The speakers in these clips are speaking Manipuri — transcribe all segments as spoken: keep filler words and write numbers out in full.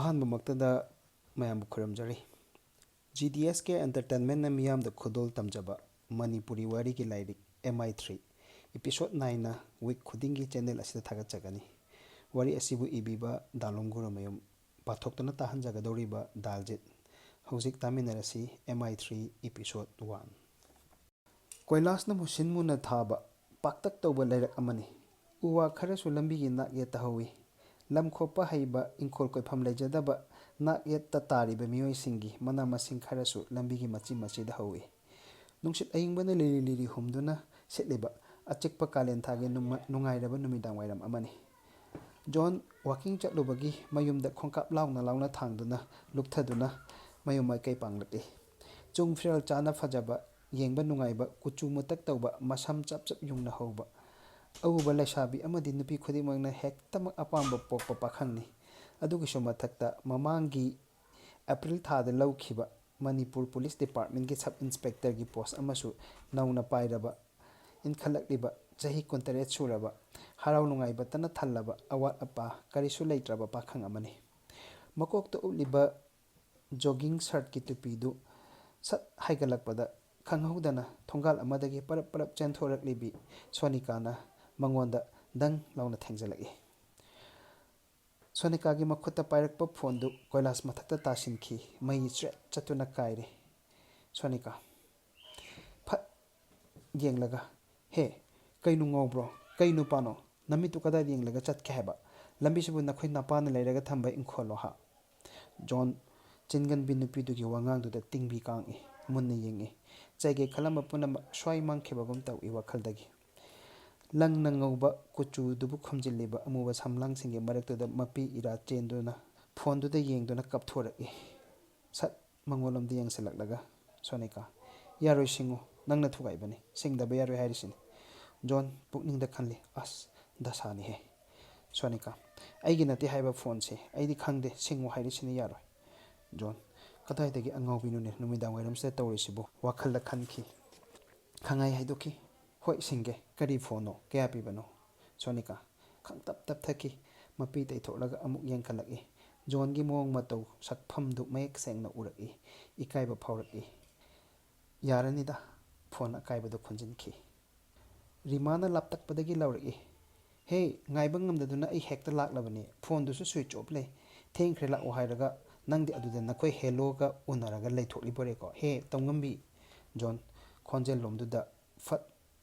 ꯑꯍꯥꯟꯕꯃꯛꯇꯗ ꯃꯌꯥꯝꯕꯨ ꯈꯨꯔꯨꯝꯖꯔꯤ꯫ ꯖꯤ ꯗꯤ ꯑꯦꯁ ꯀꯦ ꯑꯦꯟꯇꯔꯇꯦꯟꯃꯦꯟꯅ ꯃꯤꯌꯥꯝꯗ ꯈꯨꯗꯣꯜ ꯇꯝꯖꯕ ꯃꯅꯤꯄꯨꯔꯤ ꯋꯥꯔꯤꯒꯤ ꯂꯥꯏꯔꯤꯛ ꯑꯦꯝ ꯑꯥꯏ ꯊ꯭ꯔꯤ, ꯏꯄꯤꯁꯣꯠ ꯅꯥꯏꯟꯅ ꯋꯤꯛ ꯈꯨꯗꯤꯡꯒꯤ ꯆꯦꯅꯦꯜ ꯑꯁꯤꯗ ꯊꯥꯒꯠꯆꯒꯅꯤ꯫ ꯋꯥꯔꯤ ꯑꯁꯤꯕꯨ ꯏꯕꯤꯕ ꯗꯥꯂꯣꯝ ꯒꯨꯔꯨꯃꯌꯨꯝ, ꯄꯥꯊꯣꯛꯇꯨꯅ ꯇꯥꯍꯟꯖꯒꯗꯧꯔꯤꯕ ꯗꯥꯜꯖꯤꯠ꯫ ꯍꯧꯖꯤꯛ ꯇꯥꯃꯤꯟꯅꯔꯁꯤ ꯑꯦꯝ ꯑꯥꯏ ꯊ꯭ꯔꯤ ꯏꯄꯤꯁꯣꯠ ꯋꯥꯟ꯫ ꯀꯣꯏꯂꯥꯁꯅ ꯃꯨꯁꯤꯟ ꯃꯨꯅ ꯊꯥꯕ ꯄꯥꯛꯇꯛ ꯇꯧꯕ ꯂꯩꯔꯛ ꯑꯃꯅꯤ꯫ ꯎ ꯋꯥ ꯈꯔꯁꯨ ꯂꯝꯕꯤꯒꯤ ꯅꯥꯛ ꯌꯦꯠꯇ ꯍꯧꯏ꯫ ꯂꯝ ꯈꯣꯞꯄ ꯍꯩꯕ ꯏꯪꯈꯣꯜ ꯀꯣꯏꯐꯝ ꯂꯩꯖꯗꯕ ꯅꯥꯛ ꯌꯦꯠꯇ ꯇꯥꯔꯤꯕ ꯃꯤꯑꯣꯏꯁꯤꯡꯒꯤ ꯃꯅꯥ ꯃꯁꯤꯡ ꯈꯔꯁꯨ ꯂꯝꯕꯤꯒꯤ ꯃꯆꯤ ꯃꯆꯤꯗ ꯍꯧꯏ꯫ ꯅꯨꯡꯁꯤꯠ ꯑꯏꯪꯕꯅ ꯂꯤꯔꯤ ꯂꯤꯔꯤ ꯍꯨꯝꯗꯨꯅ ꯁꯤꯠꯂꯤꯕ ꯑꯆꯤꯛꯄ ꯀꯥꯂꯦꯟ ꯊꯥꯒꯤ ꯅꯨꯃ-, ꯅꯨꯡꯉꯥꯏꯔꯕ ꯅꯨꯃꯤꯗꯥꯡ ꯋꯥꯏꯔꯝ ꯑꯃꯅꯤ꯫ ꯖꯣꯟ ꯋꯥꯀꯤꯡ ꯆꯠꯂꯨꯕꯒꯤ ꯃꯌꯨꯝꯗ ꯈꯣꯡꯀꯥꯞ ꯂꯥꯎꯅ ꯂꯥꯎꯅ ꯊꯥꯡꯗꯨꯅ ꯂꯨꯞꯊꯗꯨꯅ ꯃꯌꯨꯝ ꯃꯥꯏꯀꯩ ꯄꯥꯡꯂꯛꯏ꯫ ꯆꯨꯡ ꯐꯤꯔꯦꯜ ꯆꯥꯅ ꯐꯖꯕ, ꯌꯦꯡꯕ ꯅꯨꯡꯉꯥꯏꯕ, ꯀꯨꯆꯨ ꯃꯨꯇꯛ ꯇꯧꯕ, ꯃꯁꯝ ꯆꯞ ꯆꯞ ꯌꯨꯡꯅ ꯍꯧꯕ, ꯑꯎꯕ ꯂꯩꯁꯥꯕꯤ ꯑꯃꯗꯤ ꯅꯨꯄꯤ ꯈꯨꯗꯤꯡꯃꯛꯅ ꯍꯦꯛꯇꯃꯛ ꯑꯄꯥꯝꯕ ꯄꯣꯛꯄ ꯄꯥꯈꯪꯅꯤ꯫ ꯑꯗꯨꯒꯤꯁꯨ ꯃꯊꯛꯇ ꯃꯃꯥꯡꯒꯤ ꯑꯦꯄ꯭ꯔꯤꯜ ꯊꯥꯗ ꯂꯧꯈꯤꯕ ꯃꯅꯤꯄꯨꯔ ꯄꯨꯂꯤꯁ ꯗꯤꯄꯥꯔꯠꯃꯦꯟꯒꯤ ꯁꯕ ꯏꯟꯁꯄꯦꯛꯇꯔꯒꯤ ꯄꯣꯁ ꯑꯃꯁꯨ ꯅꯧꯅ ꯄꯥꯏꯔꯕ, ꯏꯟꯈꯠꯂꯛꯂꯤꯕ ꯆꯍꯤ ꯀꯨꯟꯇꯔꯦꯠ ꯁꯨꯔꯕ, ꯍꯔꯥꯎ ꯅꯨꯡꯉꯥꯏꯕꯇꯅ ꯊꯜꯂꯕ, ꯑꯋꯥꯠ ꯑꯄꯥ ꯀꯔꯤꯁꯨ ꯂꯩꯇ꯭ꯔꯕ ꯄꯥꯈꯪ ꯑꯃꯅꯤ꯫ ꯃꯀꯣꯛꯇ ꯎꯞꯂꯤꯕ ꯖꯣꯒꯤꯡ ꯁꯔꯠꯀꯤ ꯇꯨꯄꯤꯗꯨ ꯁꯠ ꯍꯥꯏꯒꯠꯂꯛꯄꯗ, ꯈꯪꯍꯧꯗꯅ ꯊꯣꯡꯒꯥꯜ ꯑꯃꯗꯒꯤ ꯄꯔꯞ ꯄꯔꯞ ꯆꯦꯟꯊꯣꯔꯛꯂꯤꯕꯤ ꯁꯣꯅꯤꯀꯥꯅ ꯃꯉꯣꯟꯗ ꯗꯪ ꯂꯥꯎꯅ ꯊꯦꯡꯖꯤꯜꯂꯛꯏ꯫ ꯁꯣꯅꯤꯀꯥꯒꯤ ꯃꯈꯨꯠꯇ ꯄꯥꯏꯔꯛꯄ ꯐꯣꯟꯗꯨ ꯀꯣꯏꯂꯥꯁ ꯃꯊꯛꯇ ꯇꯥꯁꯤꯟꯈꯤ꯫ ꯃꯩ ꯆ꯭ꯔꯦꯠ ꯆꯠꯇꯨꯅ ꯀꯥꯏꯔꯦ꯫ ꯁꯣꯅꯤꯀꯥ ꯐꯠ ꯌꯦꯡꯂꯒ, "ꯍꯦ, ꯀꯩꯅꯣ ꯉꯥꯎꯕ꯭ꯔꯣ? ꯀꯩ ꯅꯨꯄꯥꯅꯣ? ꯅꯃꯤꯠꯇꯨ ꯀꯗꯥꯏꯗ ꯌꯦꯡꯂꯒ ꯆꯠꯀꯦ ꯍꯥꯏꯕ? ꯂꯝꯕꯤꯁꯤꯕꯨ ꯅꯈꯣꯏ ꯅꯄꯥꯅ ꯂꯩꯔꯒ ꯊꯝꯕ ꯏꯪꯈꯣꯜꯂꯣ ꯍꯥ?" ꯖꯣꯟ ꯆꯤꯟꯒꯟꯕꯤ ꯅꯨꯄꯤꯗꯨꯒꯤ ꯋꯥꯉꯥꯡꯗꯨꯗ ꯇꯤꯡꯕꯤ ꯀꯥꯡꯏ꯫ ꯃꯨꯟꯅ ꯌꯦꯡꯏ꯫ ꯆꯩꯒꯦ ꯈꯜꯂꯝꯕ ꯄꯨꯝꯅꯃꯛ ꯁ꯭ꯋꯥꯏ ꯃꯥꯡꯈꯤꯕꯒꯨꯝ ꯇꯧꯏ ꯋꯥꯈꯜꯗꯒꯤ꯫ ꯂꯪꯅ ꯉꯧꯕ ꯀꯨꯆꯨꯗꯨꯕꯨ ꯈꯨꯝꯖꯤꯜꯂꯤꯕ ꯑꯃꯨꯕ ꯁꯝꯂꯥꯡꯁꯤꯡꯒꯤ ꯃꯔꯛꯇꯨꯗ ꯃꯄꯤ ꯏꯔꯥ ꯆꯦꯟꯗꯨꯅ ꯐꯣꯟꯗꯨꯗ ꯌꯦꯡꯗꯨꯅ ꯀꯞꯊꯣꯔꯛꯏ꯫ ꯁꯠ ꯃꯉꯣꯟꯂꯣꯝꯗ ꯌꯦꯡꯁꯤꯜꯂꯛꯂꯒ, "ꯁꯣꯅꯤꯀꯥ, ꯌꯥꯔꯣꯏ, ꯁꯤꯡꯉꯨ, ꯅꯪꯅ ꯊꯨꯒꯥꯏꯕꯅꯤ, ꯁꯤꯡꯗꯕ ꯌꯥꯔꯣꯏ ꯍꯥꯏꯔꯤꯁꯤꯅꯤ꯫" ꯖꯣꯟ ꯄꯨꯛꯅꯤꯡꯗ ꯈꯜꯂꯤ, "ꯑꯁ, ꯗꯁꯥꯅꯤꯍꯦ꯫" ꯁꯣꯅꯤꯀꯥ, "ꯑꯩꯒꯤ ꯅꯠꯇꯦ ꯍꯥꯏꯕ ꯐꯣꯟꯁꯦ, ꯑꯩꯗꯤ ꯈꯪꯗꯦ, ꯁꯤꯡꯉꯨ ꯍꯥꯏꯔꯤꯁꯤꯅꯤ, ꯌꯥꯔꯣꯏ꯫" ꯖꯣꯟ, "ꯀꯗꯥꯏꯗꯒꯤ ꯑꯉꯥꯎꯕꯤꯅꯣꯅꯦ ꯅꯨꯃꯤꯗꯥꯡ ꯋꯥꯏꯔꯝꯁꯤꯗ ꯇꯧꯔꯤꯁꯤꯕꯨ?" ꯋꯥꯈꯜꯗ ꯈꯟꯈꯤ꯫ ꯈꯪꯍꯥꯏ ꯍꯥꯏꯗꯣꯛꯈꯤ, "ꯍꯣꯏ, ꯁꯤꯡꯒꯦ, ꯀꯔꯤ ꯐꯣꯟꯅꯣ, ꯀꯌꯥ ꯄꯤꯕꯅꯣ?" ꯁꯣꯅꯤꯀꯥ ꯈꯪꯇꯞ ꯇꯞꯊꯈꯤ꯫ ꯃꯄꯤ ꯇꯩꯊꯣꯛꯂꯒ ꯑꯃꯨꯛ ꯌꯦꯡꯈꯠꯂꯛꯏ꯫ ꯖꯣꯟꯒꯤ ꯃꯑꯣꯡ ꯃꯇꯧ, ꯁꯛꯐꯝꯗꯨ ꯃꯌꯦꯛ ꯁꯦꯡꯅ ꯎꯔꯛꯏ꯫ ꯏꯀꯥꯏꯕ ꯐꯥꯎꯔꯛꯏ꯫ "ꯌꯥꯔꯅꯤꯗ," ꯐꯣꯟ ꯑꯀꯥꯏꯕꯗꯨ ꯈꯨꯟꯖꯤꯟꯈꯤ꯫ ꯔꯤꯃꯥꯅ ꯂꯥꯞꯇꯛꯄꯗꯒꯤ ꯂꯥꯎꯔꯛꯏ, "ꯍꯦ, ꯉꯥꯏꯕ ꯉꯝꯗꯗꯨꯅ ꯑꯩ ꯍꯦꯛꯇ ꯂꯥꯛꯂꯕꯅꯤ꯫ ꯐꯣꯟꯗꯨꯁꯨ switch off ꯂꯩ꯫ ꯊꯦꯡꯈ꯭ꯔꯦ, ꯂꯥꯛꯑꯣ ꯍꯥꯏꯔꯒ ꯅꯪꯗꯤ ꯑꯗꯨꯗ ꯅꯈꯣꯏ ꯍꯦꯂꯣꯒ ꯎꯅꯔꯒ ꯂꯩꯊꯣꯛꯂꯤꯕꯣꯔꯦꯀꯣ? ꯍꯦ, ꯇꯧꯉꯝꯕꯤ!" ꯖꯣꯟ ꯈꯣꯟꯖꯦꯜ ꯂꯣꯝꯗꯨꯗ ꯐꯠ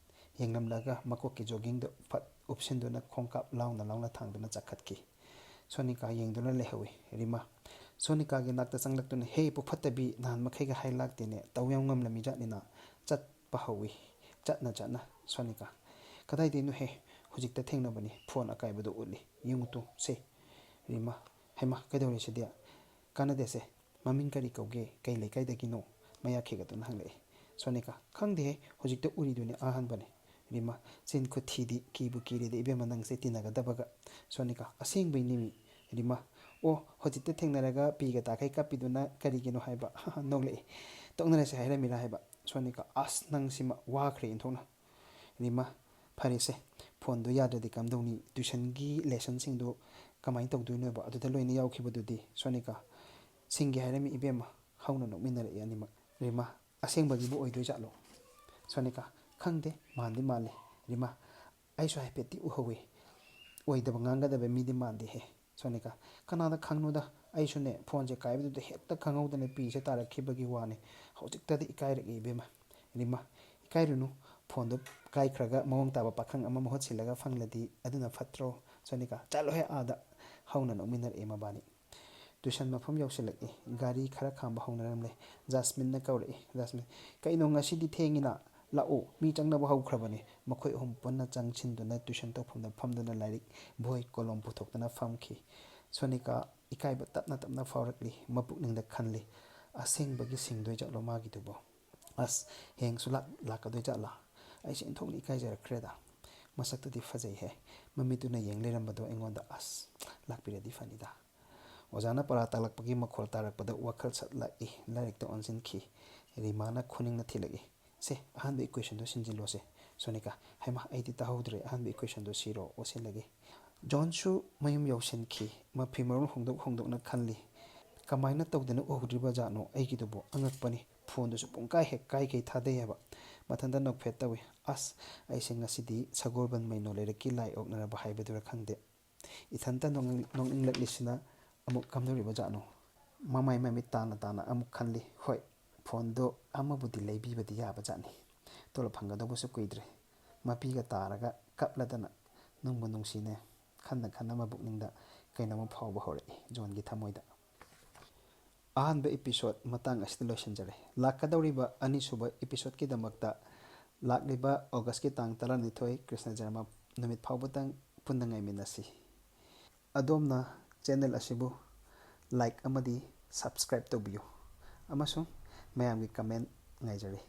ꯌꯦꯡꯂꯝꯂꯒ ꯃꯀꯣꯛꯀꯤ ꯖꯣꯒꯤꯡꯗꯨ ꯐꯠ ꯎꯞꯁꯤꯟꯗꯨꯅ ꯈꯣꯡꯀꯥꯞ ꯂꯥꯎꯅ ꯂꯥꯎꯅ ꯊꯥꯡꯗꯨꯅ ꯆꯠꯈꯠꯈꯤ꯫ ꯁꯣꯅꯤꯀꯥ ꯌꯦꯡꯗꯨꯅ ꯂꯩꯍꯧꯏ꯫ ꯔꯤꯃꯥ ꯁꯣꯅꯤꯀꯥꯒꯤ ꯅꯥꯛꯇ ꯆꯪꯂꯛꯇꯨꯅ, "ꯍꯦ, ꯄꯨꯐꯠꯇꯕꯤ, ꯅꯍꯥꯟ ꯃꯈꯩꯒ ꯍꯥꯏ ꯂꯥꯛꯇꯦꯅꯦ, ꯇꯧ ꯌꯥꯝ ꯉꯝꯂꯝꯃꯤ ꯖꯥꯠꯅꯤꯅ?" ꯆꯠꯄ ꯍꯧꯏ꯫ ꯆꯠꯅ ꯆꯠꯅ ꯁꯣꯅꯤꯀꯥ, "ꯀꯗꯥꯏꯗꯩꯅꯣꯍꯦ? ꯍꯧꯖꯤꯛꯇ ꯊꯦꯡꯅꯕꯅꯤ, ꯐꯣꯟ ꯑꯀꯥꯏꯕꯗꯨ ꯎꯠꯂꯤ꯫ ꯌꯦꯡꯉꯨ ꯇꯨ, ꯁꯦ꯫" ꯔꯤꯃꯥ, "ꯍꯩꯃꯥ, ꯀꯩꯗꯧꯔꯦ ꯁꯤꯗꯤ? ꯀꯥꯟꯅꯗꯦꯁꯦ꯫ ꯃꯃꯤꯡ ꯀꯔꯤ ꯀꯧꯒꯦ? ꯀꯩ ꯂꯩꯀꯥꯏꯗꯒꯤꯅꯣ?" ꯃꯌꯥ ꯈꯦꯒꯠꯇꯨꯅ ꯍꯪꯂꯛꯏ꯫ ꯁꯣꯅꯤꯀꯥ, "ꯈꯪꯗꯦꯍꯦ, ꯍꯧꯖꯤꯛꯇ ꯎꯔꯤꯗꯨꯅꯤ ꯑꯍꯥꯟꯕꯅꯤ꯫" ꯔꯤꯃꯥ, "ꯆꯤꯟ ꯈꯨꯊꯤꯗꯤ, ꯀꯤꯕꯨ ꯀꯤꯔꯦꯗ ꯏꯕꯦꯝꯃ ꯅꯪꯁꯦ ꯇꯤꯟꯅꯒꯗꯕꯒ꯫" ꯁꯣꯅꯤꯀꯥ, "ꯑꯁꯦꯡꯕꯩꯅꯤꯃꯤ꯫" ꯔꯤꯃꯥ, "ꯑꯣ, ꯍꯧꯖꯤꯛꯇ ꯊꯦꯡꯅꯔꯒ ꯄꯤꯒ ꯇꯥꯈꯩ ꯀꯞꯄꯤꯗꯨꯅ ꯀꯔꯤꯒꯤꯅꯣ ꯍꯥꯏꯕ?" ꯅꯣꯛꯂꯛꯏ꯫ "ꯇꯣꯛꯅꯔꯁꯦ ꯍꯥꯏꯔꯝꯃꯤꯔꯥ ꯍꯥꯏꯕ?" ꯁꯣꯅꯤꯀꯥ, "ꯑꯁ, ꯅꯪꯁꯤꯃ ꯋꯥꯈ꯭ꯔꯦ ꯏꯟꯊꯣꯛꯅ꯫" ꯔꯤꯃꯥ, "ꯐꯔꯦꯁꯦ, ꯐꯣꯟꯗꯣ ꯌꯥꯗ꯭ꯔꯗꯤ ꯀꯝꯗꯧꯅꯤ? ꯇ꯭ꯌꯨꯁꯟꯒꯤ ꯂꯦꯁꯟꯁꯤꯡꯗꯣ ꯀꯃꯥꯏꯅ ꯇꯧꯗꯣꯏꯅꯣꯕ? ꯑꯗꯨꯗ ꯂꯣꯏꯅ ꯌꯥꯎꯈꯤꯕꯗꯨꯗꯤ꯫" ꯁꯣꯅꯤꯀꯥ, "ꯁꯤꯡꯒꯦ ꯍꯥꯏꯔꯝꯃꯤ ꯏꯕꯦꯝꯃ꯫" ꯍꯧꯅ ꯅꯣꯛꯃꯤꯟꯅꯔꯛꯏ ꯑꯅꯤꯃꯛ꯫ ꯔꯤꯃꯥ, "ꯑꯁꯦꯡꯕꯒꯤꯕꯨ ꯑꯣꯏꯗꯣꯏ ꯖꯥꯠꯂꯣ?" ꯁꯣꯅꯤꯀꯥ, "ꯈꯪꯗꯦ, ꯃꯥꯟꯗꯤ ꯃꯥꯜꯂꯦ꯫" ꯔꯤꯃꯥ, "ꯑꯩꯁꯨ ꯍꯥꯏꯐꯦꯠꯇꯤ ꯎꯍꯧꯋꯤ꯫ ꯑꯣꯏꯗꯕ ꯉꯥꯡꯒꯗꯕ ꯃꯤꯗꯤ ꯃꯥꯟꯗꯦꯍꯦ꯫" ꯁꯣꯅꯤꯀꯥ, "ꯀꯅꯥꯅ ꯈꯪꯅꯣꯗ? ꯑꯩꯁꯨꯅꯦ, ꯐꯣꯟꯁꯦ ꯀꯥꯏꯕꯗꯨꯗ ꯍꯦꯛꯇ ꯈꯪꯍꯧꯗꯅ ꯄꯤꯁꯦ ꯇꯥꯔꯛꯈꯤꯕꯒꯤ ꯋꯥꯅꯤ꯫ ꯍꯧꯖꯤꯛꯇꯗꯤ ꯏꯀꯥꯏꯔꯛꯑꯦ ꯏꯕꯦꯝꯃ꯫" ꯔꯤꯃꯥ, "ꯏꯀꯥꯏꯔꯨꯅꯨ, ꯐꯣꯟꯗꯣ ꯀꯥꯏꯈ꯭ꯔꯒ ꯃꯑꯣꯡ ꯇꯥꯕ ꯄꯥꯈꯪ ꯑꯃ ꯃꯍꯨꯠ ꯁꯤꯜꯂꯒ ꯐꯪꯂꯗꯤ ꯑꯗꯨꯅ ꯐꯠꯇ꯭ꯔꯣ?" ꯁꯣꯅꯤꯀꯥ, "ꯆꯠꯂꯣꯍꯦ ꯑꯥꯗ!" ꯍꯧꯅ ꯅꯣꯛꯃꯤꯟꯅꯔꯛꯑꯦ ꯃꯕꯥꯅꯤ꯫ ꯇ꯭ꯌꯨꯁꯟ ꯃꯐꯝ ꯌꯧꯁꯤꯜꯂꯛꯏ꯫ ꯒꯥꯔꯤ ꯈꯔ ꯈꯥꯝꯕ ꯍꯧꯅꯔꯝꯂꯦ꯫ ꯖꯥꯁꯃꯤꯟꯅ ꯀꯧꯔꯛꯏ꯫ ꯖꯥꯁꯃꯤꯟ, "ꯀꯩꯅꯣ ꯉꯁꯤꯗꯤ ꯊꯦꯡꯉꯤꯅ? ꯂꯥꯛꯑꯣ, ꯃꯤ ꯆꯪꯅꯕ ꯍꯧꯈ꯭ꯔꯕꯅꯤ꯫" ꯃꯈꯣꯏ ꯑꯍꯨꯝ ꯄꯨꯟꯅ ꯆꯪꯁꯤꯟꯗꯨꯅ ꯇ꯭ꯌꯨꯁꯟ ꯇꯧꯐꯝꯗ ꯐꯝꯗꯨꯅ ꯂꯥꯏꯔꯤꯛ, ꯕꯣꯏ, ꯀꯣꯂꯣꯝ ꯄꯨꯊꯣꯛꯇꯨꯅ ꯐꯝꯈꯤ꯫ ꯁꯣꯅꯤꯀꯥ ꯏꯀꯥꯏꯕ ꯇꯞꯅ ꯇꯞꯅ ꯐꯥꯎꯔꯛꯂꯤ꯫ ꯃꯄꯨꯛꯅꯤꯡꯗ ꯈꯜꯂꯤ, "ꯑꯁꯦꯡꯕꯒꯤ ꯁꯤꯡꯗꯣꯏ ꯖꯥꯠꯂꯣ ꯃꯥꯒꯤꯗꯨꯕꯣ? ꯑꯁ, ꯍꯌꯦꯡꯁꯨ ꯂꯥꯛ-, ꯂꯥꯛꯀꯗꯣꯏ ꯖꯥꯠꯂꯥ? ꯑꯩꯁꯦ ꯏꯟꯊꯣꯛꯅ ꯏꯀꯥꯏꯖꯔꯛꯈ꯭ꯔꯦꯗ꯫ ꯃꯁꯛꯇꯨꯗꯤ ꯐꯖꯩꯍꯦ꯫" ꯃꯃꯤꯠꯇꯨꯅ ꯌꯦꯡ ꯂꯩꯔꯝꯕꯗꯣ ꯑꯩꯉꯣꯟꯗ꯫ "ꯑꯁ, ꯂꯥꯛꯄꯤꯔꯗꯤ ꯐꯅꯤꯗ꯫" ꯑꯣꯖꯥꯅ ꯄꯔꯥ ꯇꯥꯛꯂꯛꯄꯒꯤ ꯃꯈꯣꯜ ꯇꯥꯔꯛꯄꯗ ꯋꯥꯈꯜ ꯁꯠ ꯂꯥꯛꯏ, ꯂꯥꯏꯔꯤꯛꯇ ꯑꯣꯟꯁꯤꯟꯈꯤ꯫ ꯔꯤꯃꯥꯅ ꯈꯨꯅꯤꯡꯅ ꯊꯤꯜꯂꯛꯏ꯫ "ꯁꯦ, ꯑꯍꯥꯟꯕ ꯏꯀ꯭ꯋꯦꯁꯟꯗꯣ ꯁꯤꯟꯖꯤꯜꯂꯣꯁꯦ꯫" ꯁꯣꯅꯤꯀꯥ, "ꯍꯩꯃꯥ, ꯑꯩꯗꯤ ꯇꯥꯍꯧꯗ꯭ꯔꯦ, ꯑꯍꯥꯟꯕ ꯏꯀ꯭ꯋꯦꯁꯟꯗꯣ ꯁꯤꯔꯣ?" ꯑꯣ, ꯁꯤꯜꯂꯒꯦ꯫ ꯖꯣꯟꯁꯨ ꯃꯌꯨꯝ ꯌꯧꯁꯤꯟꯈꯤ꯫ ꯃꯐꯤ ꯃꯔꯣꯜ ꯍꯣꯡꯗꯣꯛ ꯍꯣꯡꯗꯣꯛꯅ ꯈꯜꯂꯤ꯫ "ꯀꯃꯥꯏꯅ ꯇꯧꯗꯅ ꯎꯍꯧꯗ꯭ꯔꯤꯕ ꯖꯥꯠꯅꯣ? ꯑꯩꯒꯤꯗꯨꯕꯨ ꯑꯉꯛꯄꯅꯤ꯫ ꯐꯣꯟꯗꯨꯁꯨ ꯄꯨꯡꯀꯥꯏ ꯍꯦꯛ ꯀꯥꯏꯈꯩ ꯊꯥꯗꯩ ꯍꯥꯏꯕ꯫ ꯃꯊꯟꯇ ꯅꯣꯛꯐꯦꯠ ꯇꯧꯏ꯫ ꯑꯁ, ꯑꯩꯁꯦ ꯉꯁꯤꯗꯤ ꯁꯒꯣꯜꯕꯟ ꯃꯩꯅꯣ ꯂꯩꯔꯛꯀꯤ ꯂꯥꯏ ꯑꯣꯛꯅꯔꯕ ꯍꯥꯏꯕꯗꯨꯔ ꯈꯪꯗꯦ꯫ ꯏꯊꯟꯇ ꯅꯣꯛꯅꯤꯡ-, ꯅꯣꯛꯅꯤꯡꯂꯛꯂꯤꯁꯤꯅ ꯑꯃꯨꯛ ꯀꯝꯗꯧꯔꯤꯕ ꯖꯥꯠꯅꯣ?" ꯃꯃꯥꯏ ꯃꯃꯤꯠ ꯇꯥꯅ ꯇꯥꯅ ꯑꯃꯨꯛ ꯈꯜꯂꯤ꯫ ꯍꯣꯏ, ꯐꯣꯟꯗꯣ ꯑꯃꯕꯨꯗꯤ ꯂꯩꯕꯤꯕꯗꯤ ꯌꯥꯕ ꯖꯥꯠꯅꯤ꯫ ꯇꯣꯂꯣꯞ ꯐꯪꯒꯗꯧꯕꯁꯨ ꯀꯨꯏꯗ꯭ꯔꯦ꯫ ꯃꯄꯤꯒ ꯇꯥꯔꯒ ꯀꯞꯂꯗꯅ ꯅꯨꯡꯕꯨ ꯅꯨꯡꯁꯤꯅꯦ꯫ ꯈꯟꯅ ꯈꯟꯅ ꯃꯕꯨꯛꯅꯤꯡꯗ ꯀꯩꯅꯣꯝꯃ ꯐꯥꯎꯕ ꯍꯧꯔꯛꯏ ꯖꯣꯟꯒꯤ ꯊꯃꯣꯏꯗ꯫ ꯑꯍꯥꯟꯕ episode ꯃꯇꯥꯡ ꯑꯁꯤꯗ ꯂꯣꯏꯁꯤꯟꯖꯔꯦ꯫ ꯂꯥꯛꯀꯗꯧꯔꯤꯕ ꯑꯅꯤꯁꯨꯕ episodeꯀꯤꯗꯃꯛꯇ ꯂꯥꯛꯂꯤꯕ Augustꯀꯤ ꯇꯥꯡ ꯇꯔꯥꯅꯤꯊꯣꯏ ꯀ꯭ꯔꯤꯁꯅ ꯖꯔꯃ ꯅꯨꯃꯤꯠ ꯐꯥꯎꯕꯗꯪ ꯄꯨꯟꯅ ꯉꯥꯏꯃꯤꯟꯅꯁꯤ꯫ ꯑꯗꯣꯝꯅ channel ꯑꯁꯤꯕꯨ like ꯑꯃꯗꯤ subscribe ꯇꯧꯕꯤꯌꯨ ꯑꯃꯁꯨꯡ ꯃꯌꯥꯝꯒꯤ comment ꯉꯥꯏꯖꯔꯤ꯫